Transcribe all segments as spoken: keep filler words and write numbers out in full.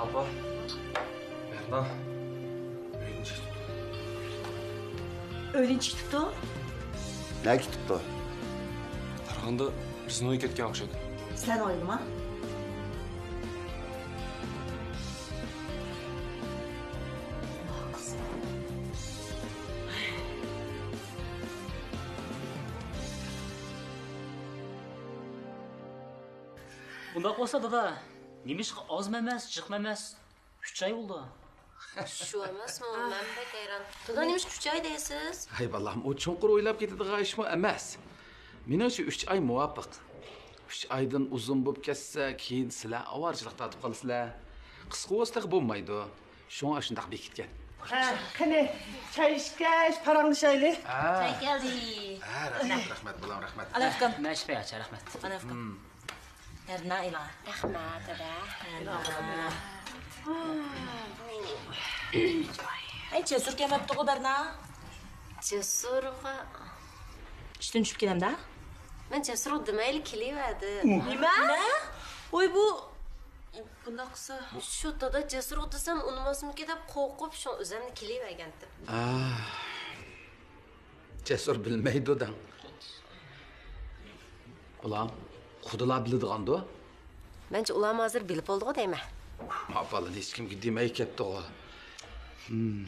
ئاپا، بەرنا ئۆيدىن چىقىپتۇ. ئۆيدىن چىقىپتۇ؟ نەگە كېتىپتۇ؟ قارىغاندا بىزنىڭ ئۆيگە كەتكەن ئوخشايدۇ. سىلەرنىڭ ئۆيدىما؟ ئۇنداق بولسا، دادا، نېمىشقا ئازمۇ ئەمەس، جىقمۇ ئەمەس، ئۈچ ئاي بولدى. شۇ ئەمەسمۇ؟ مەن بەك ھەيران. دادا، نېمىشقا ئۈچ ئاي دەيسىز؟ ھەي بالام، ئۇ چوڭقۇر ئويلاپ كېتىدىغان ئىشمۇ ئەمەس. مېنىڭچە ئۈچ ئاي مۇۋاپىق. ئۈچ ئايدىن ئۇزۇن بولۇپ كەتسە، كېيىن سىلەر ئاۋارىچىلىق تارتىپ قالىسىلەر. قىسقا بولسا تېخى بولمايدۇ. شۇڭا ئاشۇنداق بېكىتكەن. ھە، قېنى، چاي ئىچكەچ پاراڭلىشايلى. ھە. چاي كەلدى. ھە، رەھمەت، رەھمەت، بالام، رەھمەت. ئانا ئۇكام. مەشپە ياچا، رەھمەت. ئانا ئۇكام. بەرنا ئېلىڭا. رەھمەت، دادا. ھەي، جەسۇر كەلمەپتىغۇ، بەرنا. جەسۇرغا. ئىشتىن چۈشۈپ كېلەمدە. مەن جەسۇرغا دېمەيلا كېلىۋەردىم. نېمە؟ ۋاي، بۇ، بۇنداق قىلسا. شۇ دادا جەسۇرغا دېسەم ئۇنىماسمىكىن دەپ قورقۇپ، شۇڭا ئۆزۈملا كېلىۋەرگەنتىم. ئا، جەسۇر بىلمەيدۇ دەڭ. ئۇلار خۇدىلا بىلىدىغاندۇ؟ مەنچە ئۇلارمۇ ھازىر بىلىپ بولدىغۇ دەيمەن. ما بالىنى ھېچكىمگە دېمەي كەپتىغۇ. ھىم.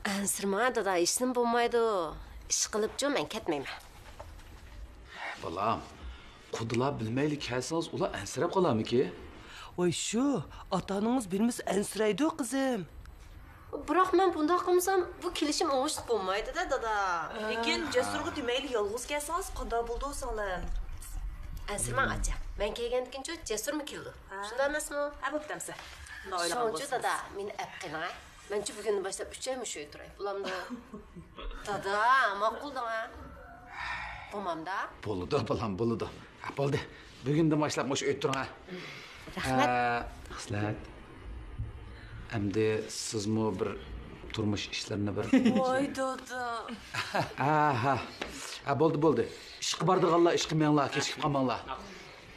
ئەنسىرىمە، دادا، ھېچنېمە بولمايدۇ. ئىشقىلىپچۇ، مەن كەتمەيمەن. بالام، قۇدىلار بىلمەيلى كەلسىڭىز، ئۇلار ئەنسىرەپ قالارمىكى؟ ۋاي شۇ، ئاتا-ئانىڭىز بىلمىسە ئەنسىرەيدۇ، قىزىم. بىراق مەن بۇنداق قىلمىسام، بۇ كېلىشىم ئوڭۇشلۇق بولمايدۇ-دە، دادا. لېكىن جەسۇرغا دېمەيلى يالغۇز كەلسىڭىز قانداق بولىدۇ، سىڭلىم؟ ئەنسىرىمەڭ، ئاچا. مەن كەلگەندىن كېيىنچۇ جەسۇرمۇ كېلىدۇ. ھە. شۇنداق ئەمەسمۇ؟ ھە، بوپتۇ ئەمسە. شۇڭىچۇ دادا، مېنى ئەپ قېلىڭ، ھە. مەنچۇ بۈگۈندىن باشلاپ ئۈچ ئاي مۇشۇ ئۆيدە تۇراي. بولامدۇ؟ دادا، ماقۇلدىڭ، ھە؟ بولمامدا؟ بولىدۇ، بالام، بولىدۇ. ھە، بولدى. بۈگۈندىن باشلاپ مۇشۇ ئۆيدە تۇرۇڭ، ھە. رەھمەت. ھە، خىسلەت. ئەمدى سىزمۇ بىر تۇرمۇش ئىشلىرىنى بىر. ۋاي دادا. ھە، ھە. ھە، بولدى، بولدى. ئىشقا بارىدىغانلار ئىشقا مېڭىڭلار، كېچىكىپ قالماڭلار.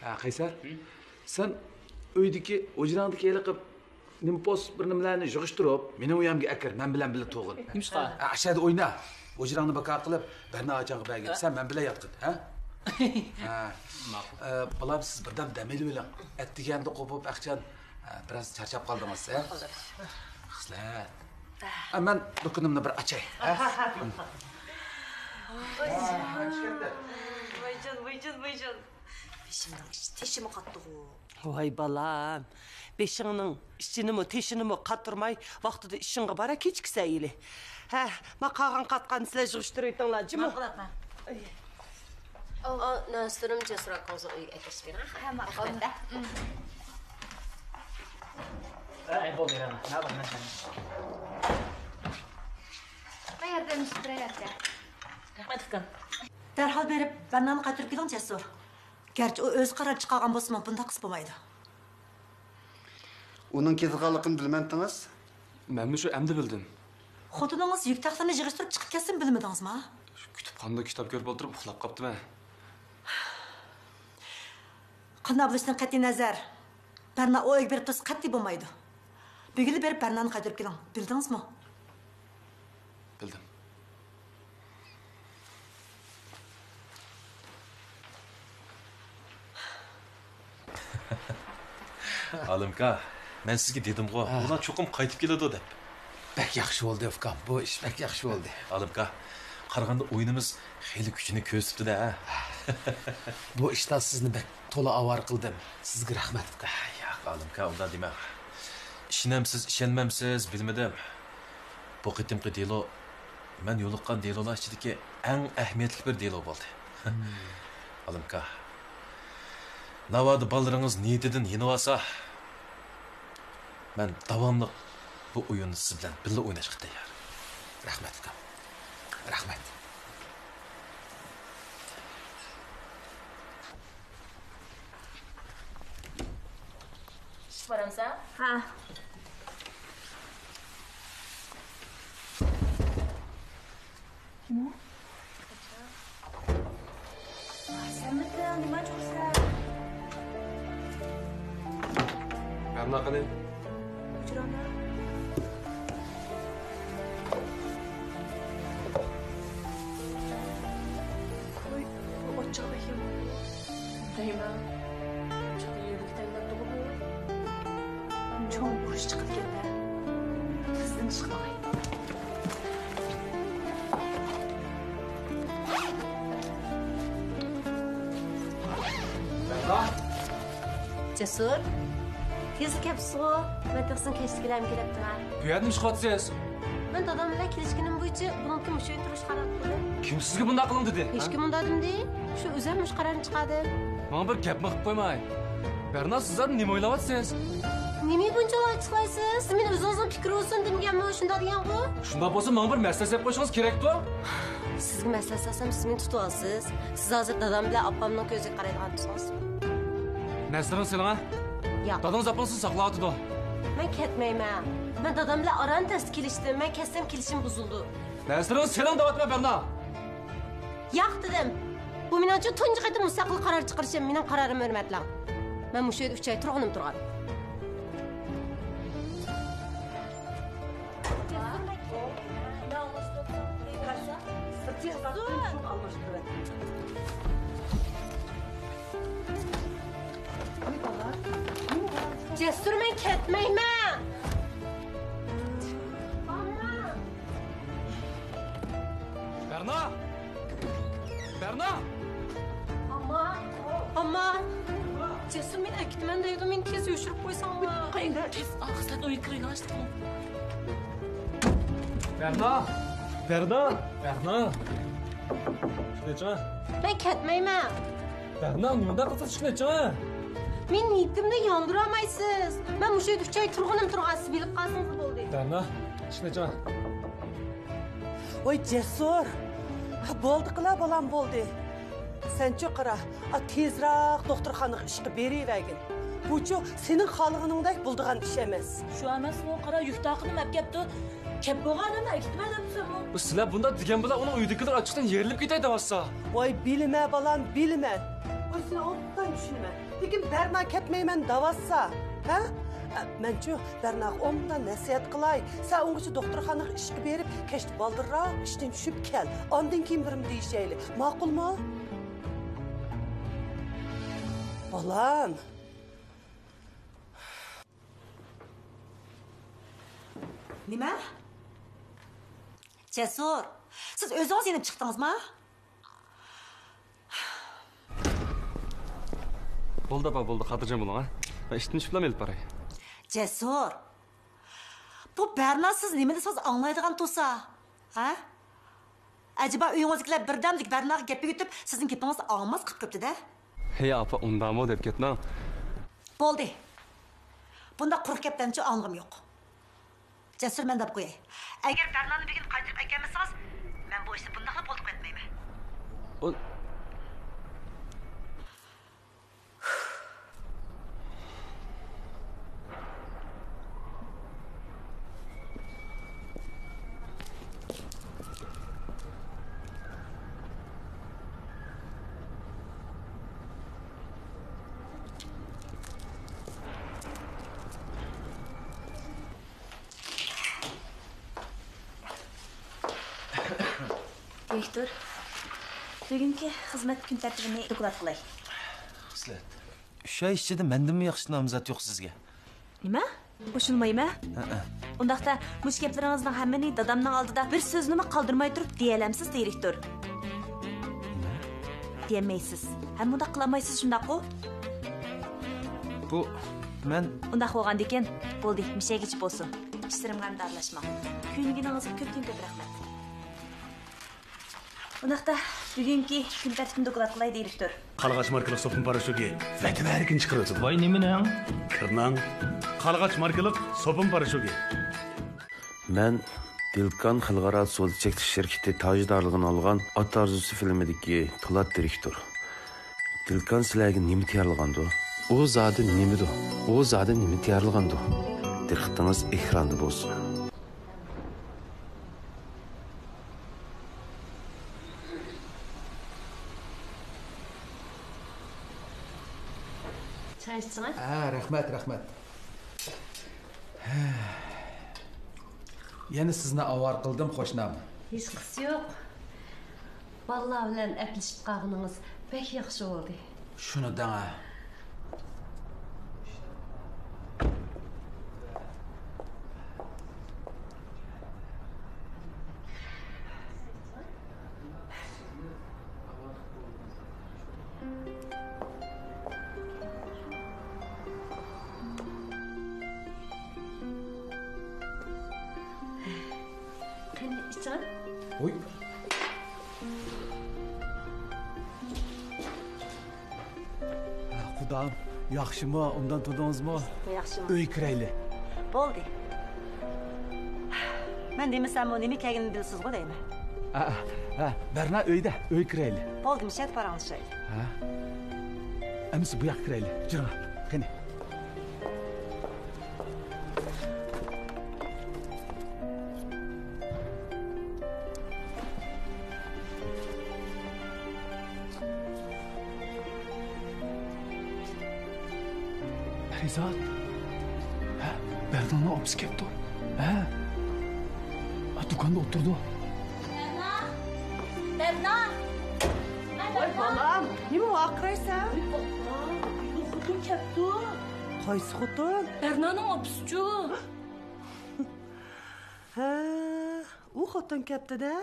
ھە، قەيسەر، سەن ئۆيدىكى، ھۇجراڭدىكى ھېلىقى نېمە پوس بىر نېمىلەرنى يىغىشتۇرۇپ، مېنىڭ ئۆيۈمگە ئەكىر، مەن بىلەن بىللە تۇرغىن. نېمىشقا؟ ھە، ئەشەدە ئوينا. ھۇجراڭنى بىكار قىلىپ، بەرنا ئاچاڭغا بەرگىن. سەن مەن بىلەن ياتقىن، ھە؟ ھە. ماقۇل. ئە، بالام، سىز بىردەم دەم ئېلىۋېلىڭ. ئەتىگەندە قوپۇپ، ئەخچان، ئە، بىراز چارچاپ قالدىڭىز، ھە؟ خىسلەت. ئە، مەن دۇكىنىمنى بىر ئاچاي، ھە؟ ۋايجان، ۋايجان، ۋايجان. بېشىمنىڭ ئىچى تېشىمۇ قاتتىغۇ. ۋاي بالام، بېشىڭنىڭ ئىچىنىمۇ، تېشىنىمۇ قاتتۇرماي، ۋاقتىدا ئىشىڭغا بارا، كېچىكسە ئېلى. ھە، ما قالغان قاتقاننى سىلەر يىغىشتۇرۇۋېتىڭلار، جىمۇ. ماقۇل، ئاپا. ئا، نەرسىلىرىمنى جەسۇر ئاكىڭىزنىڭ ئۆيىگە ئەكىرىپ بېرىڭ. ھە، ماقۇل. ھە، بولدى، رەنا. مەن ياردەملىشىپ بېرەي، ئاچا. رەھمەت، ئۇكام. دەرھال بېرىپ، بەرنانى قايتۇرۇپ كېلىڭ، جەسۇر. گەرچە ئۇ ئۆزى قارار چىقارغان بولسىمۇ، بۇنداق قىلسا بولمايدۇ. ئۇنىڭ كېتىدىغانلىقىنى بىلمەمتىڭىز؟ مەنمۇ شۇ ئەمدى بىلدىم. خوتۇنىڭىز يۈك تاقلىرىنى يىغىشتۇرۇپ چىقىپ كەتسىمۇ بىلمىدىڭىزما؟ شۇ كۇتۇپخانىدا كىتاب كۆرۈپ ئولتۇرۇپ ئۇخلاپ قاپتىمەن. قانداق بولۇشىدىن قەتئىينەزەر، بەرنا ئۇ ئۆيگە بېرىپ تۇرسا قەتئىي بولمايدۇ. بۈگۈنلا بېرىپ بەرنانى قايتۇرۇپ كېلىڭ، بىلدىڭىزمۇ؟ بىلدىم. ئالىمكا، مەن سىزگە دېدىمغۇ، ھە، ئۇلار چوقۇم قايتىپ كېلىدۇ دەپ. بەك ياخشى بولدى، ئۇكام. بۇ ئىش بەك ياخشى بولدى. ئالىمكا، قارىغاندا ئويۇنىمىز خېلى كۈچىنى كۆرسىتىپتۇ-دە، ھە؟ بۇ ئىشتا سىزنى بەك تولا ئاۋارە قىلدىم. سىزگە رەھمەت، ئۇكام. ياق، ئالىمكا، ئۇنداق دېمەڭ. ئىشىنەمسىز، ئىشەنمەمسىز، بىلمىدىم. بۇ قېتىمقى دېلو مەن يولۇققان دېلولار ئىچىدىكى ئەڭ ئەھمىيەتلىك بىر دېلو بولدى. ئالىمكا، ناۋادا بالىلىرىڭىز نىيىتىدىن يېنىۋالسا، مەن داۋاملىق بۇ ئويۇننى سىز بىلەن بىللە ئويناشقا تەييار. رەھمەت، ئۇكام. رەھمەت. ئىشقا بارامسەن؟ ھە. كىم ئۇ؟ سەنمىتىڭ، نېمە ئۇرۇسەن؟ ھە، مۇنداق قىلىڭ. ئۇچۇرامدا. قوي، بۇ ئوچۇق ئەكەم. دەيمەن. ئوچۇقتا يۈرۈپ كېتەي دەپتىغۇ بۇ. چوڭ ئۇرۇش چىقىدىكەن-دە. تېزدىن چىقماي. جەسۇر، تېزلا كەپسىزغۇ؟ مەن تېخى سىزنى كەچتە كېلەرمەن دەپتىمەن. بۇ يەردە نېمە ئىش قىلىۋاتىسىز؟ مەن دادام بىلەن كېلىشكىنىم بويىچە بۇنىڭكى مۇشۇ يەردە تۇرۇشقا قارار قىلدىم. كىم سىزگە بۇنداق قىلىڭ دېدى؟ ھېچكىم ئۇنداق دېمىدى. شۇ ئۆزۈم مۇشۇ قارارنى چىقاردىم. ماڭا بىر گەپمۇ قىلىپ قويماي. بەرنا، سىزلەر نېمە ئويلاۋاتىسىز؟ نېمە بۇنچىلا ئاچچىقلايسىز؟ سىز مېنى ئۆزىڭىزنىڭ پىكرى بولسۇن دېمىگەنمۇ؟ شۇنداق دېگەنغۇ؟ شۇنداق بولسا ماڭا بىر مەسلىھەت سېلىپ قويۇشىڭىز كېرەكتۇ. سىزگە مەسلىھەت سالسام، سىز مېنى تۇتۇۋالىسىز. سىز ھازىر دادام بىلەن ئاپامنىڭ كۆزىگە قارايدىغان تۇرسىڭىز. نەزىرىڭىز سېلىڭ ھە. ياق. دادىڭىز ئاپىڭىز سىزنى ساقلاۋاتىدۇ. مەن كەتمەيمەن. مەن دادام بىلەن ئاران تەستە كېلىشتىم. مەن كەتسەم كېلىشىم بۇزۇلىدۇ. نەزىرىڭىزنى سېلىڭ دەۋاتىمەن، بەرنا. ياق دېدىم. بۇ مېنىڭچۇ تۇنجى قېتىم مۇستەقىل قارار چىقىرىشىم. مېنىڭ قارارىمنى ھۆرمەتلەڭ. مەن مۇشۇ يەردە ئۈچ ئاي تۇرغىنىم تۇرغان. جەسۇر، مەن كەتمەيمەن. بەرنا! بەرنا! ئاما! ئاما! جەسۇر، مېنى ئەكېتىمەن دەيدۇ، مېنى تېز يوشۇرۇپ قويساڭلار. قايدا؟ تېز ئاخىرسىلەر ئۆيگە كىرىڭلار. بەرنا! بەرنا! بەرنا! شۇنى ئېچىڭ. مەن كەتمەيمەن. بەرنا، نېمانداق قىلسا ئىشىكنى ئېچىڭ. مېنى نىيىتىمنى ياندۇرالمايسىز. مەن مۇشۇ يەردە ئۈچ ئاي تۇرغىنىم تۇرغان، سىز بىلىپ قالسىڭىز بولدى. بەرنا، ئىشىكنى ئېچىڭ. ۋاي جەسۇر، بولدى قىلا بالام، بولدى. سەنچۇ قارا، ئا، تېزراق دوختۇرخانىغا ئىشقا بېرىۋەرگىن. بۇچۇ سېنىڭ خالىغىنىڭدەك بولىدىغان ئىش ئەمەس. شۇ ئەمەسمۇ، قارا، يۈك تاقىنىمۇ ئەپ كەپتۇ. كەپ بولغانىمنى ئەكېتىمەن دەپسەنمۇ؟ بۇ سىلەر بۇنداق دېگەن بىلەن ئۇنىڭ ئۆيدىكىلەر ئاچچىقتىن يېرىلىپ كېتەي دەۋاتسا. ۋاي بىلىمە بالام، بىلىمە. ۋاي سېنى ئوبدان چۈشىنىمەن. لېكىن بەرنا كەتمەيمەن دەۋاتسا، ھە؟ ئە، مەنچۇ بەرناغا ئوبدان نەسىھەت قىلاي. سەن ئۇنغىچە دوختۇرخانىغا ئىشقا بېرىپ، كەچتە بالدۇرراق ئىشتىن چۈشۈپ كەل. ئاندىن كېيىن بىرنېمە دېيىشەيلى. ماقۇلمۇ؟ بالام. نېمە؟ جەسۇر، سىز ئۆزىڭىز يېنىپ چىقتىڭىزما؟ بولدى ئاپا، بولدى، خاتىرجەم بولۇڭ ھە. مەن ئىشتىن چۈشۈپلا ئېلىپ باراي. جەسۇر، بۇ بەرنا سىز نېمە دېسىڭىز ئاڭلايدىغان تۇرسا، ھە؟ ئەجەبا ئۆيىڭىزدىكىلەر بىردەمدىلا بەرناغا گەپ ئۆگىتىپ، سىزنىڭ گېپىڭىزنى ئاڭلىماس قىلىپ كۆپتى-دە. ھەي ئاپا، ئۇنداقمۇ دەپ كەتمەڭ. بولدى. بۇنداق قۇرۇق گەپلەرنىچۇ ئاڭلىغۇم يوق. جەسۇر، مەن دەپ قوياي. ئەگەر بەرنانى بۈگۈن قايتۇرۇپ ئەكەلمىسىڭىز، مەن بۇ ئىشنى بۇنداقلا بولدى قىلىپ ئەتمەيمەن. ئۇ- دىرېكتور، بۈگۈنكى خىزمەت كۈن تەرتىپىنى دوكلات قىلاي. خىسلەت. ئۈچ ئاي ئىچىدە مەندىنمۇ ياخشى نامزات يوق سىزگە. نېمە؟ قوشۇلمايمەن؟ ھەئە. ئۇنداقتا مۇشۇ گەپلىرىڭىزنىڭ ھەممىنى دادامنىڭ ئالدىدا بىر سۆزنىمۇ قالدۇرماي تۇرۇپ دېيەلەمسىز، دىرېكتور؟ نېمە؟ دېيەلمەيسىز. ھەم مۇنداق قىلالمايسىز، شۇنداققۇ؟ بۇ، مەن. ئۇنداق بولغاندىكىن، بولدى، مىشەگىچە بولسۇن. ئىشلىرىمغا ئەمدى ئارىلاشماڭ. كۆيۈنگىنىڭىزگە كۆپتىن كۆپ رەھمەت. ئۇنداقتا بۈگۈنكى كۈن تەرتىپىنى دوكلات قىلاي، دىرېكتور. قالغاچ ماركىلىق سوپۇن پاراشوكى ۋەتىۋەرگىن چىقىرىۋېتىلدى. ۋاي نېمىنىڭ؟ كىرنىڭ. قالغاچ ماركىلىق سوپۇن پاراشوكى. مەن دىلكان خەلقئارا سودا چەكلىك شىركىتى تاجدارلىقىنى ئالغان ئات ئارزۇسى فىلىمىدىكى پولات دىرېكتور. دىلكان سىلەرگە نېمە تەييارلىغاندۇ؟ ئۇ زادى نېمىدۇ؟ ئۇ زادى نېمە تەييارلىغاندۇ؟ دىققىتىڭىز ئېكراندا بولسۇن. چاي ئىچسىڭىز. ھە، رەھمەت، رەھمەت. يەنە سىزنى ئاۋارە قىلدىم، قوشنام. ھېچقىسى يوق. بالىلار بىلەن ئەپلىشىپ قالغىنىڭىز بەك ياخشى بولدى. شۇنى دەڭە. قېنى، ئىچىڭ. ۋوي. قۇدام، ياخشىمۇ؟ ئوبدان تۇردىڭىزمۇ؟ ياخشىمۇ؟ ئۆيگە كىرەيلى. بولدى. مەن دېمىسەممۇ، نېمە كەلگىنىنى بىلىسىزغۇ دەيمەن. ھە، ھە، بەرنا ئۆيدە، ئۆيگە كىرەيلى. بولدى، مۇشۇ يەردە پاراڭلىشايلى. ھە؟ ئەمىسە بۇ ياققا كىرەيلى، جېنىڭ، قېنى. پەرىزات! ھە؟ بەرنانىڭ ئاپىسى كەپتۇ. ھە؟ ھە، دۇكاندا ئولتۇرىدۇ. بەرنا! بەرنا! ۋاي بالام، نېمە ۋارقىرايسەن؟ ۋاي بالام، بۇ خوتۇن كەپتۇ. قايسى خوتۇن؟ بەرنانىڭ ئاپىسىچۇ. ھە، ئۇ خوتۇن كەپتۇ-دە.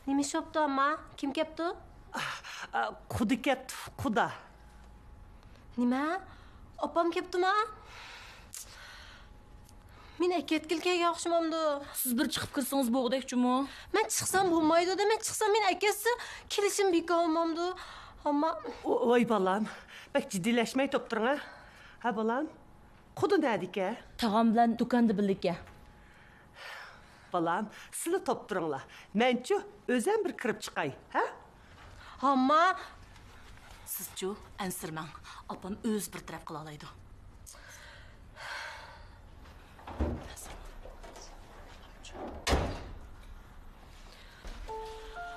نېمە ئىش بوپتۇ، ئامما؟ كىم كەپتۇ؟ ئا، قۇدا كەپتۇ، قۇدا. نېمە؟ ئاپام كەپتۇما؟ مېنى ئەكەتكىلى كەلگەن ئوخشىمامدۇ؟ سىز بىر چىقىپ كىرسىڭىز بولغۇدەك جۇمۇ. مەن چىقسام بولمايدۇ-دە، مەن چىقسام مېنى ئەكەتسە كېلىشىم بىكار بولمامدۇ؟ ئامما. ۋاي بالام، بەك جىددىيلەشمەي توپتۇرۇڭ ھە. ھە بالام؟ قۇدا نەدىكەن؟ تاغام بىلەن دۇكاندا بىللىكەن. بالام، سىلە توپتۇرۇڭلار. مەنچۇ ئۆزەم بىر كىرىپ چىقاي، ھە؟ ئامما! سىزچۇ ئەنسىرىمەڭ، ئاپام ئۆزى بىر تەرەپ قىلالايدۇ.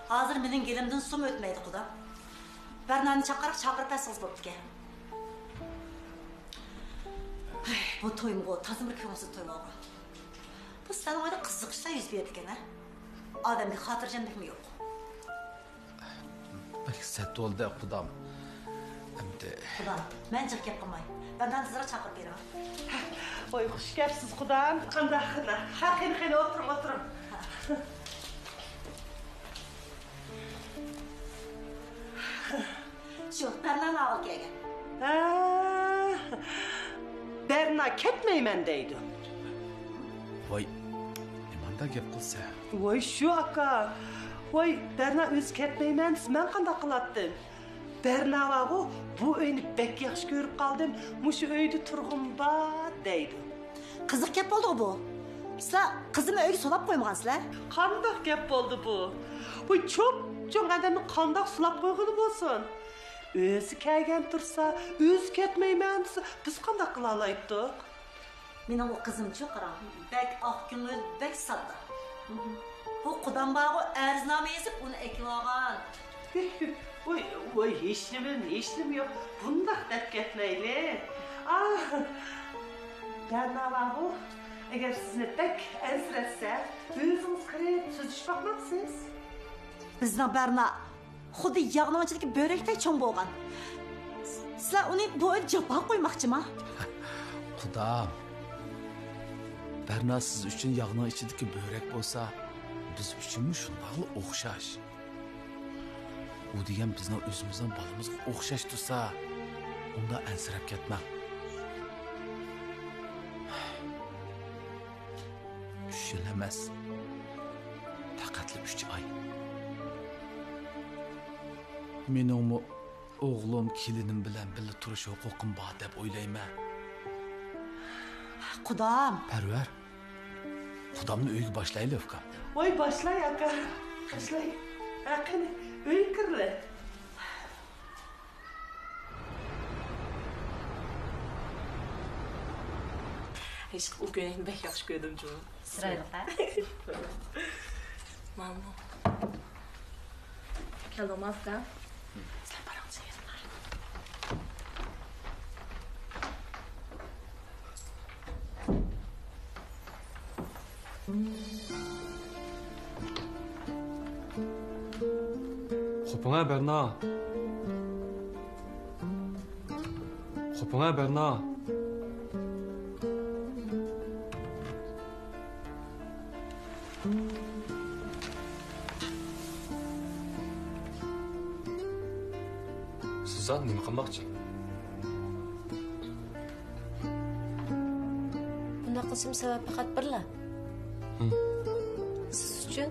ھازىر مېنىڭ گېلىمدىن سۇمۇ ئۆتمەيدۇ، قۇدا. بەرنانى چاقىرىپ، چاقىرىپ بەرسىڭىز بوپتىكەن. ھەي، بۇ تويمۇغۇ تازىمۇ بىر كۆڭۈلسىز توي بولغان. بۇ سىلەرنىڭ ئۆيدە قىزىقىشلار يۈز بېرىدىكەن ھە؟ ئادەمگە خاتىرجەملىكمۇ يوق. بەك سەت بولدى، قۇدام. ئەمدى. قۇدام، مەن جىق گەپ قىلماي. بەرنانى تېزراق چاقىرىپ بېرىڭ. ۋاي، خۇش كەپسىز، قۇدام. قانداق، قانداق؟ ھە، قېنى، قېنى، ئولتۇرۇڭ، ئولتۇرۇڭ. شۇ، بەرنانى ئاۋۇ كەلگەن. ھە، بەرنا كەتمەيمەن دەيدۇ. ۋاي، نېمانداق گەپ قىلسا؟ ۋاي، شۇ ئاكا. ۋاي، بەرنا ئۆزى كەتمەيمەن دېسە، مەن قانداق قىلاتتىم؟ بەرنا بارغۇ، بۇ ئۆينى بەك ياخشى كۆرۈپ قالدىم، مۇشۇ ئۆيدە تۇرغۇم بار دەيدۇ. قىزىق گەپ بولدىغۇ بۇ. سىلەر قىزىمنى ئۆيگە سولاپ قويمىغانسىلەر. قانداق گەپ بولدى بۇ؟ بۇ چوپچوڭ ئادەمنى قانداق سولاپ قويغىلى بولسۇن؟ ئۆزى كەلگەن تۇرسا، ئۆزى كەتمەيمەن دېسە، بىز قانداق قىلالايتتۇق؟ مېنىڭ ئۇ قىزىمچۇ قاراڭ، بەك ئاق كۆڭۈل، بەك ساددا. بۇ قۇدام بارغۇ، ئەرزنامە يېزىپ ئۇنى ئەكىۋالغان. ۋوي، ۋوي، ھېچنېمە، ھېچنېمە يوق. بۇنداق دەپ كەتمەيلى. ئاھ، بەرنا بارغۇ، ئەگەر سىزنى بەك ئەنسىرەتسە، ئۆزىڭىز كىرىپ سۆزلىشىپ باقمامسىز؟ بىزنىڭ بەرنا خۇددى ياغنىڭ ئىچىدىكى بۆرەكتەك چوڭ بولغان. سىلەر ئۇنى بۇ ئۆيدە جاپا قويماقچىما؟ قۇدام، بەرنا سىز ئۈچۈن ياغنىڭ ئىچىدىكى بۆرەك بولسا، بىز ئۈچۈنمۇ شۇنداقلا ئوخشاش. ئۇ دېگەن بىزنىڭ ئۆزىمىزنىڭ بالىمىزغا ئوخشاش تۇرسا، ئۇنداق ئەنسىرەپ كەتمەڭ. ئۈچ يىل ئەمەس، پەقەتلا ئۈچ ئاي. مېنىڭمۇ ئوغلۇم، كېلىنىم بىلەن بىللە تۇرۇش ھوقۇقۇم بار دەپ ئويلايمەن. قۇدام. پەرۋەر، قۇدامنى ئۆيگە باشلايلى، ئۇكام. ۋاي، باشلاي، ئاكا. باشلاي. ھە، قېنى، ئۆيگە كىرلى. ھېچ، ئۇ كۆينەكنى بەك ياخشى كۆردۈم جۇمۇ. چىرايلىق ھە؟ ماما. كەلدىڭمۇ ئاكا؟ سەن بارغىنچە يېرىڭ. خوپۇڭە، بەرنا. خوپۇڭە، بەرنا. سىز زادى نېمە قىلماقچى؟ بۇنداق قىلىشىم سەۋەب پەقەت بىرلا. ھىم. سىز ئۈچۈن.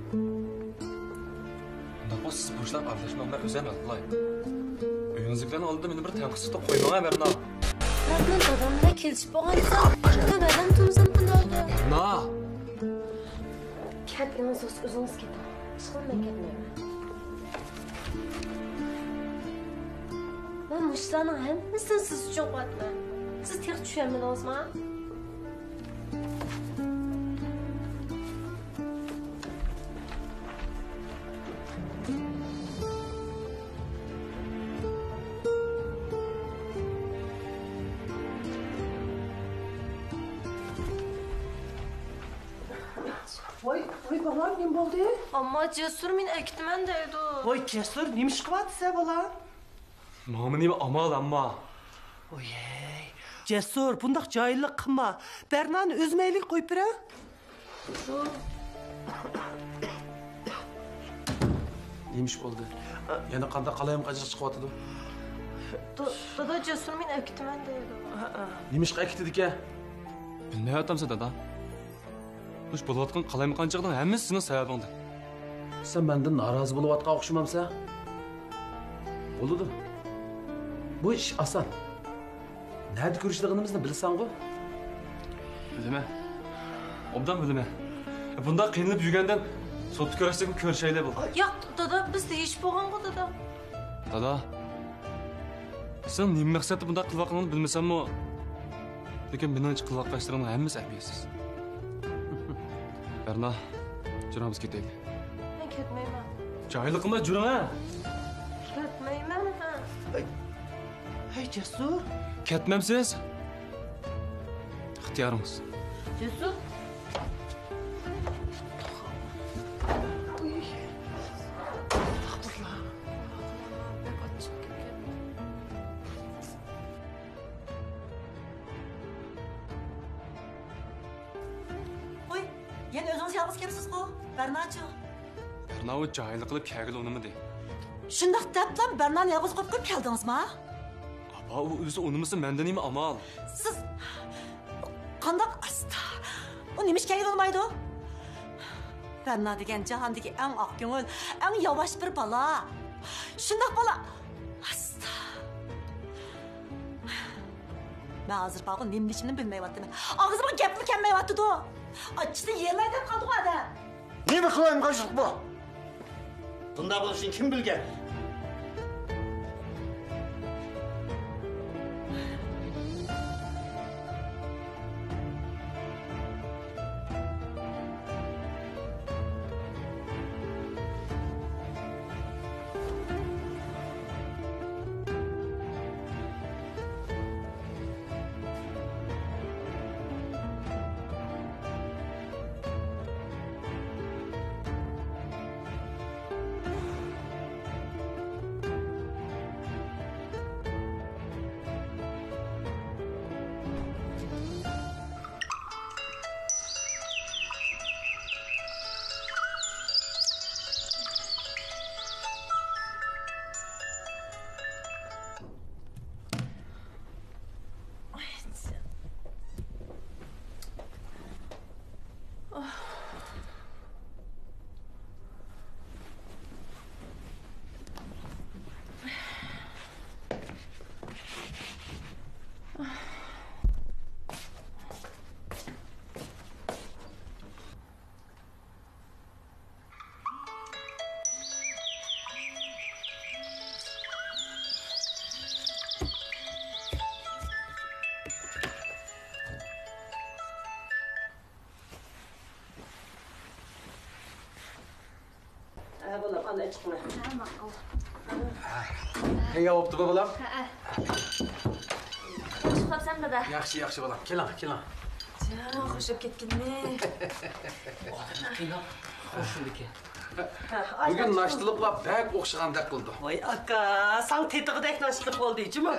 ئۇنداق بولسا سىز بۇ ئىشلارغا ئارىلاشماڭ، مەن ئۆزۈم ھەل قىلاي. ئۆيىڭىزدىكىلەرنىڭ ئالدىدا مېنى بىر تەنقىدسىز قىلىپ قويماڭ، بەرنا. بىراق مەن دادام بىلەن كېلىشىپ بولغان ئىدىم. مەن بەردەم تۇرمىسام قانداق بولىدۇ؟ بەرنا! كەتكىنىڭىز بولسا ئۆزىڭىز كېتىڭ. ئىشقىلىپ مەن كەتمەيمەن. مەن مۇشۇلارنىڭ ھەممىسىنى سىز ئۈچۈن قىلىۋاتىمەن. سىز تېخى چۈشەنمىدىڭىزما؟ ۋاي، ۋاي، بالام، نېمە بولدى؟ ئامما، جەسۇر مېنى ئەكېتىمەن دەيدۇ. ۋاي، جەسۇر، نېمە ئىش قىلىۋاتىسەن، بالام؟ ماڭىمۇ نېمە ئامال، ئامما؟ ۋاي، جەسۇر، بۇنداق جاھىللىق قىلما. بەرنانى ئۆز مەيلىگە قويۇپ بېرە. نېمە ئىش بولدى؟ يەنە قانداق قالايمىقانچىلىق چىقىۋاتىدۇ؟ دادا، جەسۇر مېنى ئەكېتىمەن دەيدۇ. نېمىشقا ئەكېتىدىكەن؟ بىلمەيۋاتامسەن، دادا؟ مۇشۇ بولۇۋاتقان قالايمىقانچىلىقنىڭ ھەممىسى سېنىڭ سەۋەبىڭدىن. سەن مەندىن نارازى بولۇۋاتقان ئوخشىمامسەن؟ بولىدۇ. بۇ ئىش ئاسان. نەدە كۆرۈشىدىغىنىمىزنى بىلىسەنغۇ؟ بىلىمەن. ئوبدان بىلىمەن. بۇنداق قىينىلىپ يۈرگەندىن سوتتا كۆرۈشسەكمۇ كۆرۈشەيلى بولدى. ياق، دادا، بىز دېيىشىپ بولغانغۇ، دادا. دادا، سېنىڭ نېمە مەقسەتتە بۇنداق قىلىۋاتقىنىڭنى بىلمىسەممۇ، لېكىن مېنىڭچە قىلىۋاتقان ئىشلىرىڭنىڭ ھەممىسى ئەھمىيەتسىز. بەرنا، جۈرۈڭ بىز كېتەيلى. مەن كەتمەيمەن. جاھىللىق قىلماي جۈرۈڭ، ھە! كەتمەيمەن، ھە. ھەي، جەسۇر! كەتمەمسىز؟ ئىختىيارىڭىز. جەسۇر! ئۇي. ئەستەغپۇرۇللا. بەك ئاچچىق كەتتى. قوي، يەنە ئۆزىڭىز يالغۇز كەپسىزغۇ، بەرناچۇ؟ بەرنا ئۇ جاھىللىق قىلىپ كەلگىلى ئۇنىمىدى. شۇنداق دەپلا بەرنانى يالغۇز قويۇپ، قويۇپ كەلدىڭىزما؟ ئاپا، ئۇ ئۆزى ئۇنىمىسا مەندە نېمە ئامال؟ سىز قانداق ئاستا؟ ئۇ نېمە ئىش كەلگىلى ئۇنىمايدۇ؟ بەرنا دېگەن جاھاندىكى ئەڭ ئاق كۆڭۈل، ئەڭ ياۋاش بىر بالا. شۇنداق بالا ئاستا. مەن ھازىر بارغۇ نېمە دېيىشىمنى بىلمەيۋاتىمەن. ئاغزىمغا گەپمۇ كەلمەيۋاتىدۇ. ئاچچىقتىن يېرىلەي دەپ قالدىغۇ ئادەم. نېمە قىلايمىغانچىلىق بۇ؟ بۇنداق بولۇشىنى كىم بىلگەن؟ ھە، بالام، ئانا ئىچىقمە. ھە، ماقۇل. تەييار بوپتۇ، بالام؟ ھە. ياخشى ئۇخلاپسەنمۇ، دادا؟ ياخشى، ياخشى، بالام. كېلىڭ، كېلىڭ. خۇشۇپ كەتكىنىنى. قىيناپ خۇشۇمدىكى. بۈگۈن ناشتىلىقلار بەك ئوخشىغاندەك قىلىدۇ. ۋاي ئاكا، ساڭا تېتىغۇدەك ناشتىلىق بولدى جۇمۇ.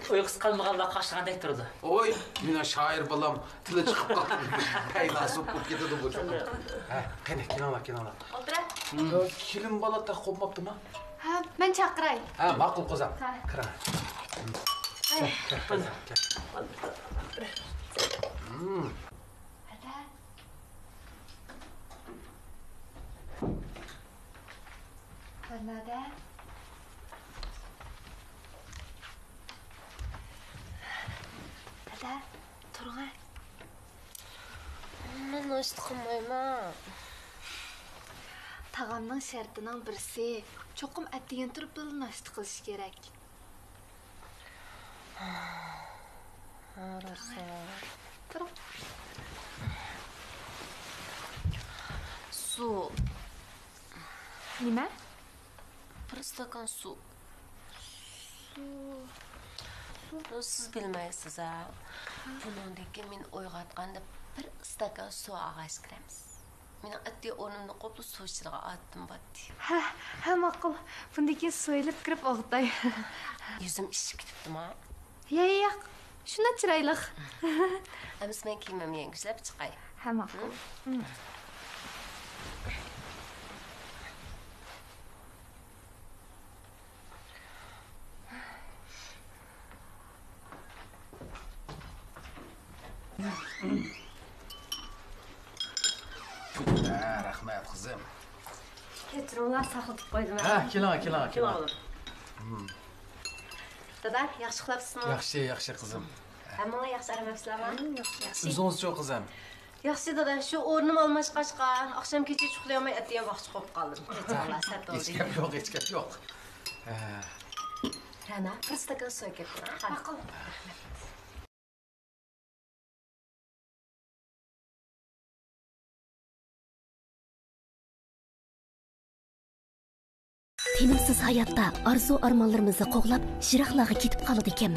ئۇيقۇسى قالمىغانلار قاقشىغاندەك تۇرىدۇ. ۋوي، مېنىڭ شائىر بالام تىلى چىقىپ قالدى. پەيلاسوپ بولۇپ كېتىدۇ بۇ چوقۇم. ھە، قېنى، كېلىڭلار، كېلىڭلار. ئولتۇراي. يا، كېلىن بالا تېخى قوپماپتىما؟ ھە، مەن چاقىراي. ھە، ماقۇل قىزىم. ھە. كىرىڭ. كەل، كەل، كىر، كىر. ھەدە. ھەدە. ھەدە، تۇرغاي. مەن ناشتا قىلمايمەن. تاغامنىڭ شەرتىنىڭ بىرسى، چوقۇم ئەتىگەن تۇرۇپ بىللە ناشتا قىلىش كېرەك. ھا، راست. تۇرۇڭ. سۇ. نېمە؟ بىر ئىستاكان سۇ. سۇ. سۇ. سىز بىلمەيسىز ھە. بۇنىڭدىن كېيىن مېنى ئويغاتقاندا بىر ئىستاكان سۇ ئالغاچ كىرەمسىز. مېنىڭ ئەتىگەن ئورنۇمدا قوپلا سۇ ئىچىدىغان ئادىتىم بارتى. ھە، ھە، ماقۇل. بۇندىن كېيىن سۇ ئېلىپ كىرىپ ئوغۇتاي. يۈزۈم ئىششىپ كېتىپتىما؟ يا، يا، ياق. شۇنداق چىرايلىق. ئەمىسە مەن كىيىمىمنى يەڭگۈشلەپ چىقاي. ھە، ماقۇل. ھە، رەھمەت، قىزىم. كەچۈرۈڭلار، ساقلىتىپ قويدۇم. ھە، كېلىڭ، كېلىڭ، كېلىڭ. كېلىڭ. دادا، ياخشى ئۇخلاپسىزمۇ؟ ياخشى، ياخشى، قىزىم. ھەممىڭلار ياخشى ئارام ئېلىپسىلەرمۇ؟ ياخشى. ئۆزىڭىزچۇ، قىزىم؟ ياخشى دادا، شۇ ئورنۇم ئالماشقاچقا، ئاخشام كېچىچە ئۇخلىيالماي ئەتىگەن ۋاقچە قوپۇپ قالدىم. كەچۈرۈڭلار، سەت بولدى. ھېچ گەپ يوق، ھېچ گەپ يوق. ھە. رەنا، بىر ئىستاكان سۇ ئەكەپ بېرىڭ. ماقۇل. تىنىمسىز ھاياتتا ئارزۇ-ئارمانلىرىمىزنى قوغلاپ، يىراقلارغا كېتىپ قالىدىكەن.